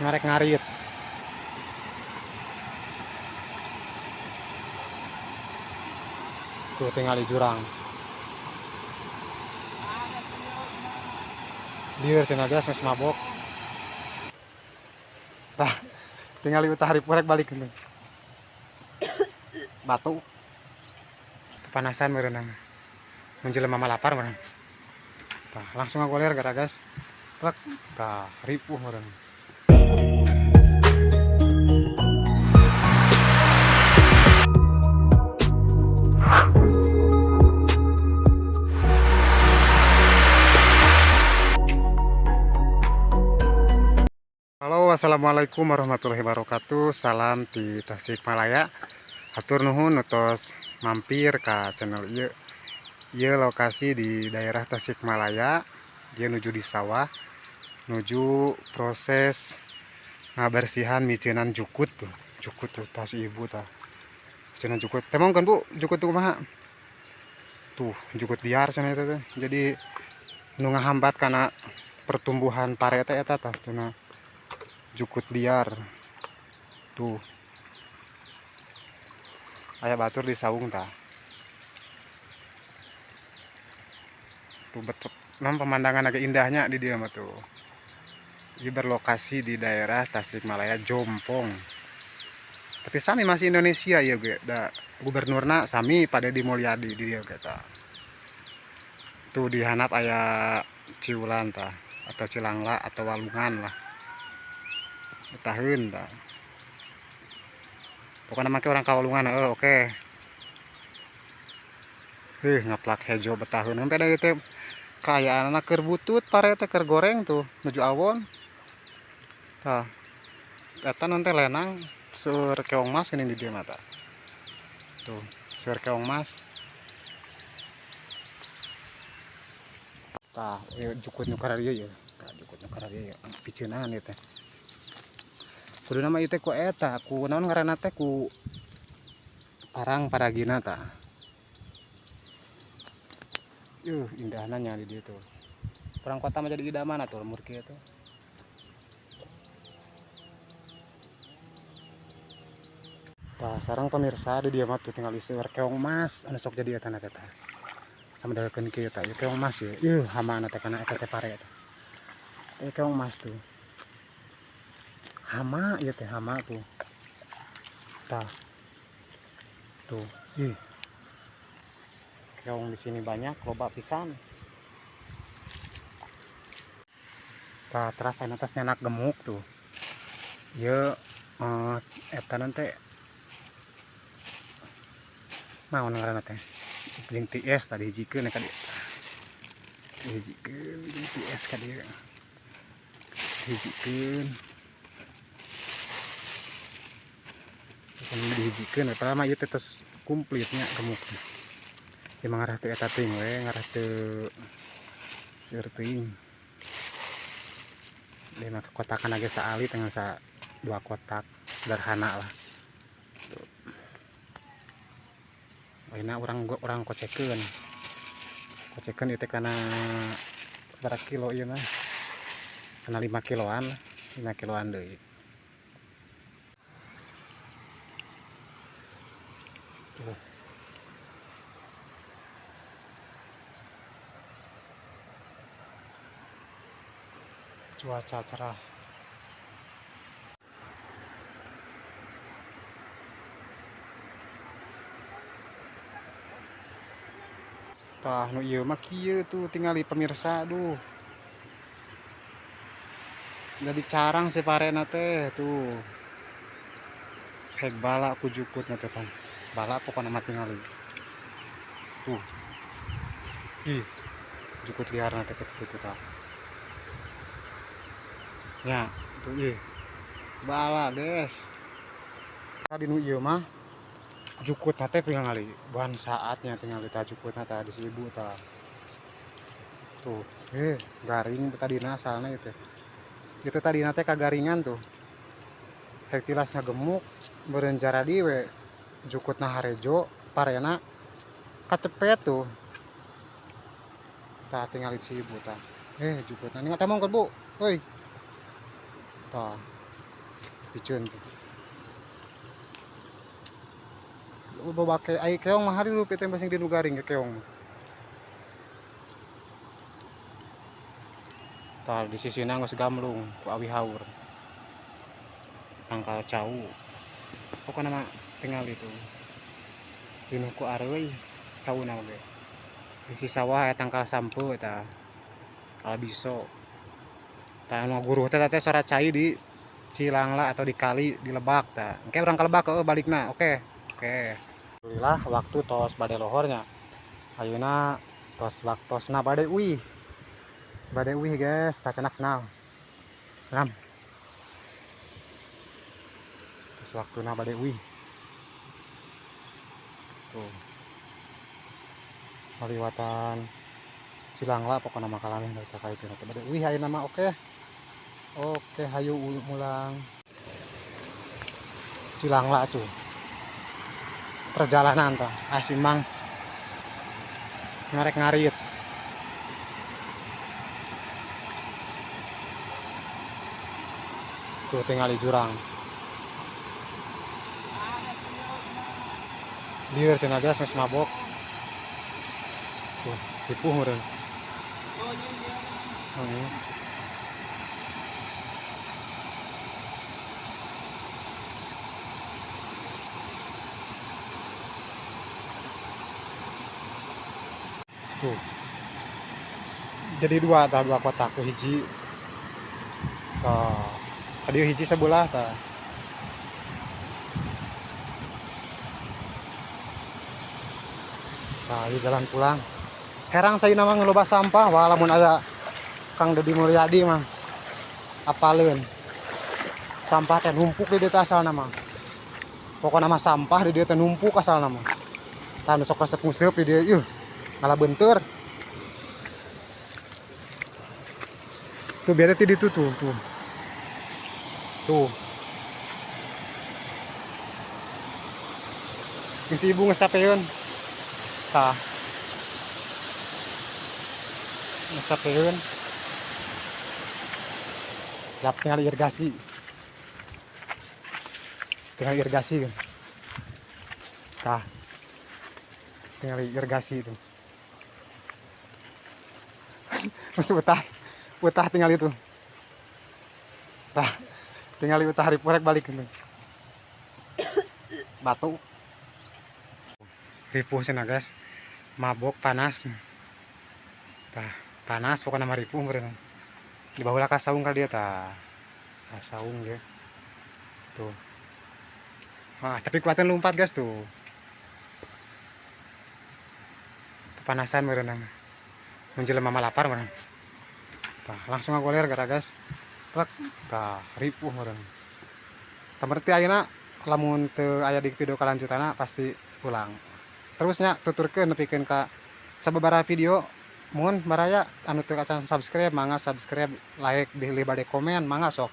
Ngarek ngarit. Tuh tingali jurang. Lieur cenah guys, geus mabok. Tah, tingali utah haripurek balik henteu. Batu. Kepanasan meureunang. Mun jelema mah lapar meureun. Tah, langsung ngagoler gara guys. Plek. Tah, ripuh meureun. Halo, assalamualaikum warahmatullahi wabarakatuh. Salam di Tasikmalaya. Hatur nuhun tos mampir ka channel ieu. Ieu lokasi di daerah Tasikmalaya. Dia nuju di sawah, nuju proses ngabersihan miceunan jukut tuh. Jukut tuh tas ibu tah. Miceunan jukut. Temongkeun, Bu, jukut tuh kumaha? Tuh, jukut liar cenah eta teh. Jadi nu ngahambat kana pertumbuhan pare teh eta tah cenah jukut liar. Tuh. Aya batur di saung tah. Tuh betul. Memang pemandangan agak indahnya di dia mah tuh. Ini berlokasi di daerah Tasikmalaya, Jompong. Tapi sami masih Indonesia ya gue. Da gubernurna sami Pak Dedi Mulyadi di dia kata. Tuh di handap aya Ciwulan tah atau Cilangla atau Walungan lah. Betaheun tah. Pokoknya make orang Kawalungan, oh, oke. Okay. Ngaplak hejo betaheun. Sampai da teh kaayaan keur butut pare teh keur goreng tuh nuju awon. Tah. Eta non teh lenang seueur keong mas geuning di dieu mah tah. Tuh, seueur keong mas. Tah, ieu jukut nu kararieu ieu. Tah, jukut nu kararieu ieu. Piceunan ieu teh. Kuduna mah ieu teh ku eta, ku naon ngaranna teh, ku parang paragina tah. Yuh, indahna nya di dieu tuh. Urang kota mah jadi idaman atuh lembur kieu tuh. Tah, sareng pemirsa di dieu mah tuh tinggal seueur keong mas anu sok jadi eta na teh tah. Samedalkeun kieu tah, ieu keong mas ye. Yuh, hamana teh kana eta teh pare teh. Ieu keong mas tuh. Hama ieu teh, hama tuh. Tah. Tuh, ih. Keong di sini banyak, loba pisan. Tah, teras aya atas nyanak gemuk tuh. Ieu eta nanti naon ngaranna teh? Jeung ties tadi hijikeun ka dieu. Hijikeun jeung ties ka dieu. Hijikeun. Pokona dihijikeun padahal mah ieu teh tos komplitnya gemuk. Ieu mah ngarah teu eta teuing we, ngarah teu seueur teuing. Ieu mah kotakan ge saali teh sa dua kotak sederhana lah. Tuh. Ayeuna urang kocekeun. Kocekeun ieu teh kana sabaraha kilo ieu mah? Kana 5 kiloan, 5 kiloan deui. Tuh. Cuaca cerah. Tah nu ieu mah kieu tuh tingali pemirsa, aduh. Jadi carang si parena teh tuh. Hek bala ku jukutna teh tah. Bala pokona mah tingali. Tuh. Ih, jukut liarna teh kitu tah. Ya, tuh ih. Bala, guys. Tadi nu ieu mah jukutna teh tingali buan saatnya tingali tah jukutna tah di si ibu tah. Tuh, garing tadina asalna ieu teh. Itu tadina teh kagaringan tuh. Hek tilas ngagemuk meureun jaradi we jukutna harejo parena kacepet tuh. Tah tingali si ibu tah. Jukutna ninggal temongkeun, Bu. Heuy. Tah. Piceun tuh. Loba bake ai keong mah hirup teh masing di nu garing ke keong mah. Tah di sisina geus gamlung ku awi haur. Tangkal cau. Pokona mah tingal itu. Pinuh ku areuy cauna oge. Di sisi sawah aya tangkal sampeu eta. Tangkal biso. Tah anu guruh teh teh sora cai di Cilangla atau di kali di lebak tah. Engke urang ka lebak heueuh balikna. Oke. Oke. Alhamdulillah waktu tos bade lohornya. Ayeuna tos waktosna bade uih. Bade uih, guys, tah cenak senang. Senam. Tos waktuna bade uih. Tuh. Ngaliwatan Cilangla pokona mah kalameh da ka itu teh bade uih ayeuna mah, oke. Oke, hayu mulang. Cilangla tuh. Perjalanan tah, asimang ngarek ngarit. Tuh tinggal di jurang. Lieur cenah, guys, geus mabok. Tuh, ripuh meureun. Heeh. Tuh. Jadi dua tah, dua kotak tuh hiji. Tah. Kadieu hiji sebelah tah. Tah, di jalan pulang. Herang caina mah loba sampah, wah lamun aya Kang Deddy Mulyadi mah apaleun. Sampah teh numpuk di dieu teh asalna mah. Pokona mah sampah di dieu teh numpuk asalna mah. Tah nu sok resep nguseup di dieu ieu ngalabeunteur. Tuh biar ti ditu tuh, tuh. Tuh. Geus ibu geus capeun. Tah. Geus capeun. Siap tinggal irigasi. Tinggal irigasi kan. Tah. Tinggal irigasi itu. Masuk betah. Betah tinggal itu. Tah. Tinggal utah ripuh rek balik gitu. Batu. Ripuh cenah, guys. Mabok panas. Tah, panas pokoknya mah ripuh meureun. Di bawah ka saung ka dia tah. Ka saung dia. Tuh. Wah, tapi kuatan lompat, guys, tuh. Kepanasan meureun. Mun jelema mah lapar meureun. Tah, langsung ngagoler gara, guys. Plek. Tah, ripuh meureun. Tah berarti ayeuna lamun teu aya di video kalanjutanna pasti pulang. Terusnya tuturkeun nepikeun ka sababaraha video. Mun baraya anu teu acan subscribe mangga subscribe, like, bilih bade komen mangga sok.